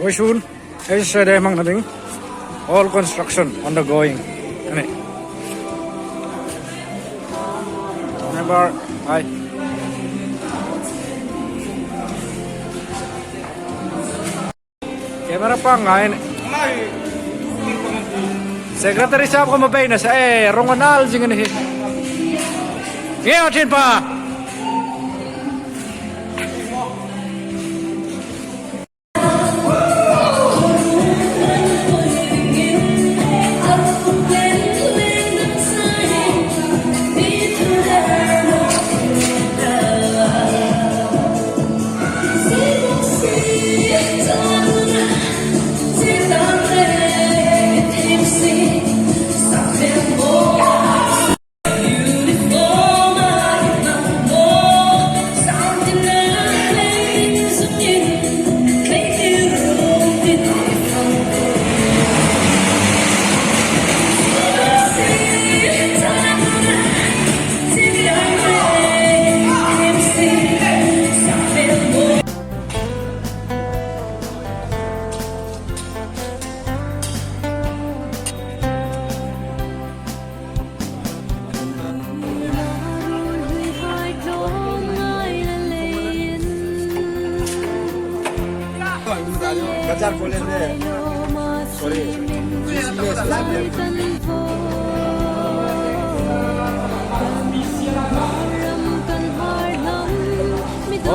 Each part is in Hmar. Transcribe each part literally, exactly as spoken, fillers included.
Vawisun, HSA Day hmangna ding. All construction undergoing. Ani. Member, hi. Camera pang ngai. Secretary sahab khawm a beina sa, eh, rawng a nal zing a ni hi. Nge a ṭhin pa.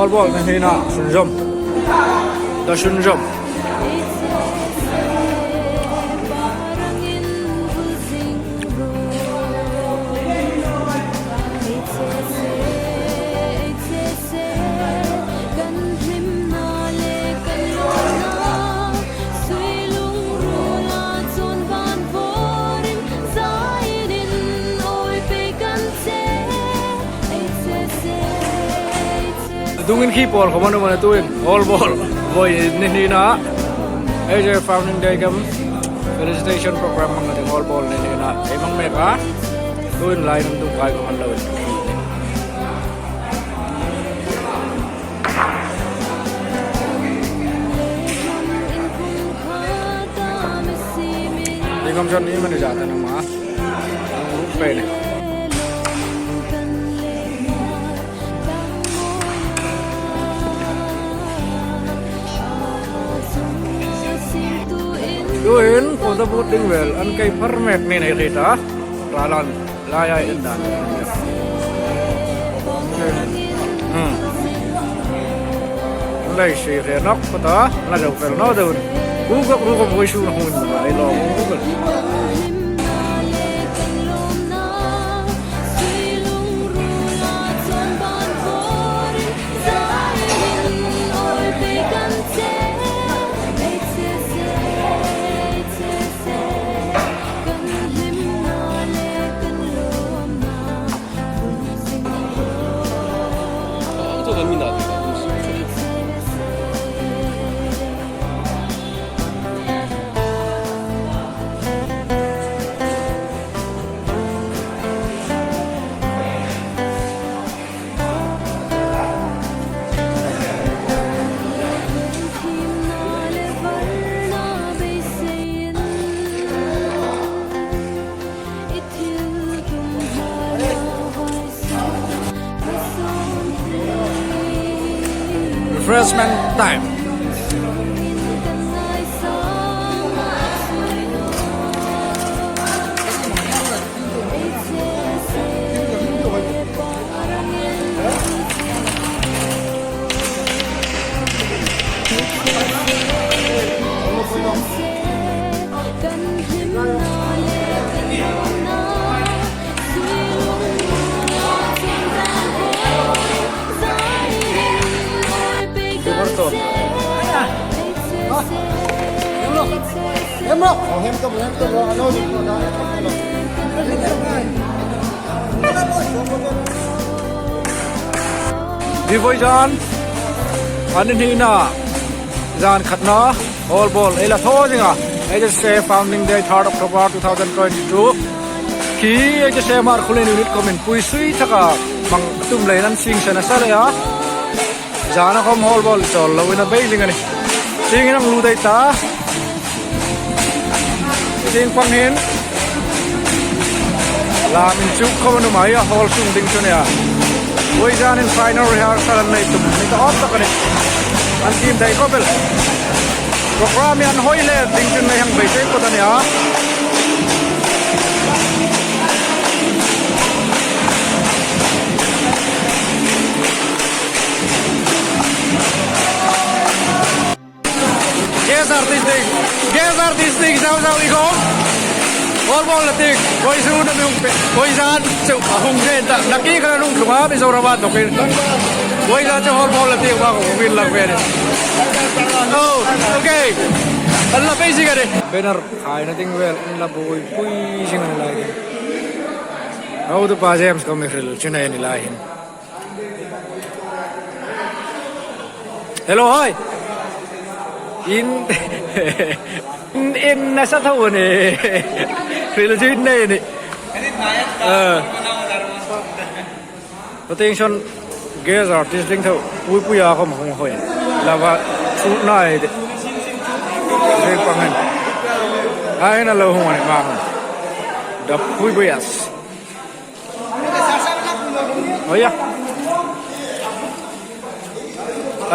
All ball ni hnina, sunzawm. Ta sunzawm. Dungin khi pawl khawm an um a, tuhin all ball vawi ni hnina, HSA Founding Day kam felicitation program hmangna ding all ball ni hnina ei hmang mek a, tuhin lai an dung kai khawm an lo in. Ei khawm chuan ni mani zat an awm a. Ruk pei ni. Tuhin, photo booth ding vel an kai phar mek niin ei hriet a. Ralan, lai ai en dan. Hmm. Lai si hre nawk ka ta, la zo fel naw deuh. Hu gawk ru gawk vawisun hung in ai lo. Refreshment time. Vawisun, an ni hnina, zan khatna, all ball ei la thaw zing a, HSA Founding Day, third October two thousand twenty-two. Khi HSA Hmarkhawlien unit khawmin pui sui taka hmang tum leiin an sing sen a sa leh a. Zana khawm all ball chawl loin a bei zing a nih. Tieng hin an lut dai ta. Tieng pang hin lam inchuk khawm an um a, hall sung ding chu a nih a. Vawisun hin final rehearsal an nei tum, ni ta awt tak a nih. An team dai khawp el. Program hi an hoi le ding chun mei hang bei thei phawt a nih a. Guest artist ding, guest artist ding, zau zau i khawm. Hall bawlna tieng, vawisun a mi hung pe, vawisun chu a hung ven ta, nakie khan a hung tlung a, Mizoram a dawk in. Vawisun chu hall bawlna tieng, va hung in lang ve ni. Oh, okay. An la pe si ka ni. Banner khaina ding vel, an la buoipui zing a ni lai hin. Naupa James khawm mi hril chu a ni lai hin. Hello, hi. In, in, in nasa tho ni. Hril chu in nei ni. Eh. Attention, guest artist ding tho. Pui pui a khawm hung hoi. Lava chu nai de. Ding pang hin. Ai na lo hung ni ma hung. Da pui pui as. Oi a.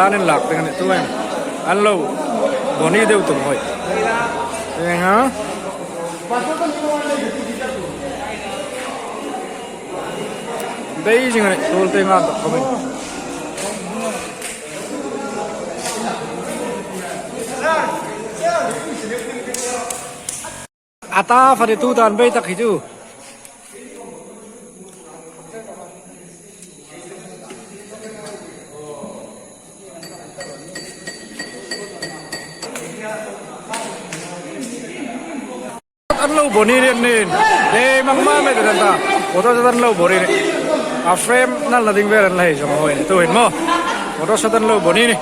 An inlak ding a ni tu em. An lo. Boni deu tum hoi. Eng ha. Bei zing a ni, tul te ngan tak khawm in. A ta fani tu tan bei tak hi chu. An lo boni ni ni. Ei, mang ma me dan ta. Photo an lo boni ni. A frame nal na ding vel an la hei zawng hoi ni. Tu hin maw. Photo an lo boni ni.